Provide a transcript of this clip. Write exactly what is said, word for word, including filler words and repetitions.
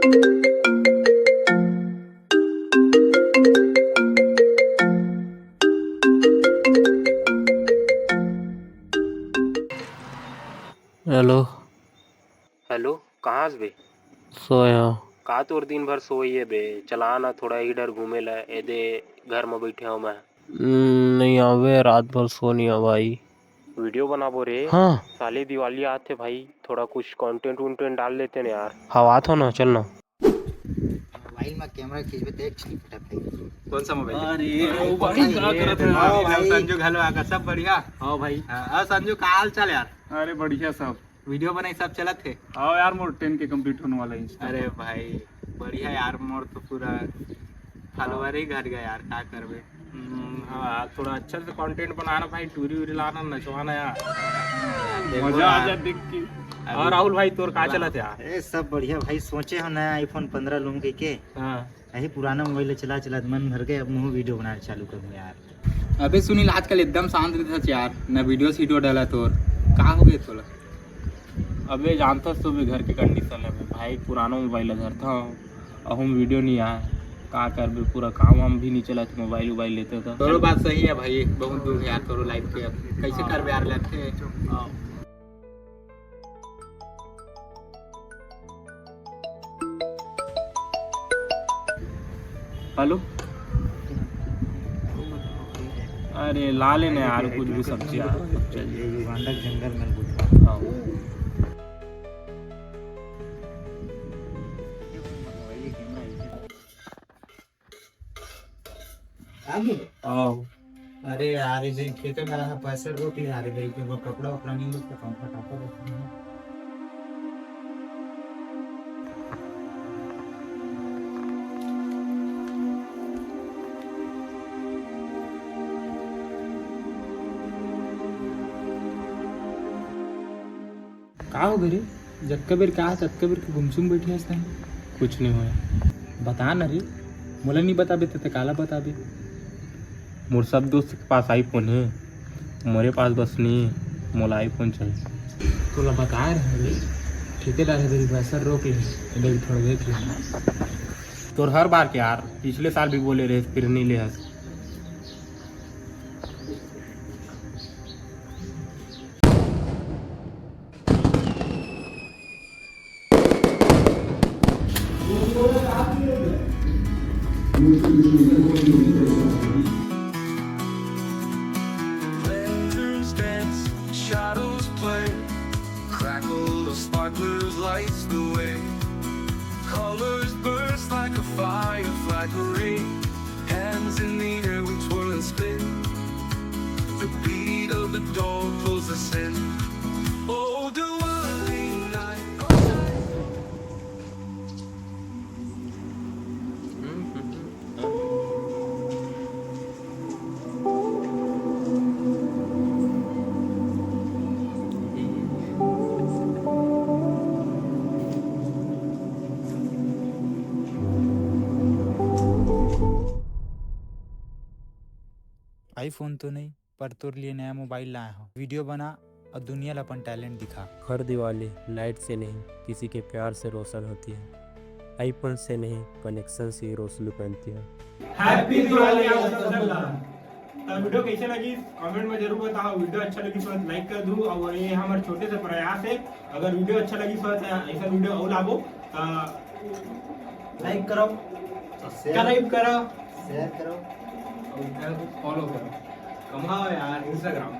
Hello. Hello, कहाँ हस बे? सोए हव। का तोर दिन भर सोए बे? चला ना थोड़ा इधर घूमे ला, एदे घर म बैठे हव मैं। हम्म, नहीं आवे, रात भर सो नहीं आवा भाई। वीडियो बनाबो रे। हाँ। साले दिवाली आत हे भाई, थोड़ा कुछ कंटेंट वंटेंट डाल लेते ना यार। हव आत हव ना, चल ना। मोबाइल में कैमरा खींचबे त एक छिन फटक भाई। कौन सा मोबाइल? अरे, अरे, वो भाई, का करत हे? हाँ भाई। संजू घलो आगे, सब बढ़िया? हाँ भाई। हाँ, और संजू, का हाल चाल यार? अरे, बढ़िया सब। वीडियो बनाई, सब चलत हे? हाँ यार, मोर टेन के कंप्लीट होने वाला है Insta। अरे भाई, बढ़िया यार, मोर तो पूरा फॉलोअर ही घट गया यार, का करबे? हम्म, हाँ, थोड़ा अच्छा से कंटेंट बनाना भाई, टूरी उरी लाना, नचवाना यार। देखो मजा आ यार। जा देख के। अभी और राहुल भाई, तोर का चलत हे यार? ए, सब बढ़िया भाई, सोचे हव नया iPhone पन्द्रह लूं कहिके। हाँ। यही पुराना मोबाइल चला चला मन भर के, अब मुँह वीडियो बनाना चालू करूँ यार। अबे सुनील, आजकल एकदम शांत रहत हस यार, ना वीडियो सीडियो डालत हस, का हो गे तोला? अबे जानथस तो भी घर के कंडीशन हे भाई, पुराना मोबाइल ला धरत हव, अहू म वीडियो नहीं आय, का करबे, पूरा काम वाम भी नहीं चलत, मोबाइल वोबाइल लेते तो। तोरो बात सही हे भाई, बहुत दुख हे यार तोरो लाइफ के, अब कैसे करबे यार, लेते। हेलो। अरे ला लेना यार, कुछ भी सब्जी यार, कुछ चाहिए। ये युगांडा के जंगल में घुस। हाँ। आओ। अरे यार, ये खेते में रहा, पैसे रोक ले यार, ये जो कपड़ा उपड़ा नहीं, उसका कंफर्ट आता है। का हो गे रे? जतका बेर कहा, ततका बेर के गुमसुम बइठे हस तैं। कुछ नहीं होय। बता ना रे, मोला नहीं बताबे त तैं काला बताबे? मोर सब दोस्त के पास iPhone हे, मोरे पास बस नहीं हे, मोला iPhone चाहिए। तोला बताए रहे रे, ठेकेदार हे, तेरी पैसा रोक ले, इधर थोड़ा देख ले। तोर हर बार के यार, पिछले साल भी बोले रहे, फिर नहीं ले हस। Lanterns dance, shadows play, crackle of sparklers lights the way. Colors burst like a firefly parade, hands in the air we twirl and spin. The beat of the dawn pulls us in. Oh, Diwali night. iPhone तो नहीं, पर तोर लिए नया mobile लाए हव। Video बना अउ दुनिया ला अपन टैलेंट दिखा। हर दिवाली लाइट से नहीं, किसी के प्यार से रोशन होती है। iPhone से नहीं, कनेक्शन से ही रोशनी बनती है। Happy Diwali आप सब ला। त वीडियो कैसे लगी, कमेंट में जरूर बताओ। वीडियो अच्छा लगी तो लाइक कर दू, और ये हमारे छोटे से प्रयास है, अगर वीडियो अच्छा लगी तो ऐसा वीडियो और लाबो। त लाइक करो, सब्सक्राइब करो, शेयर करो, और फॉलो करो। कमाओ यार Instagram।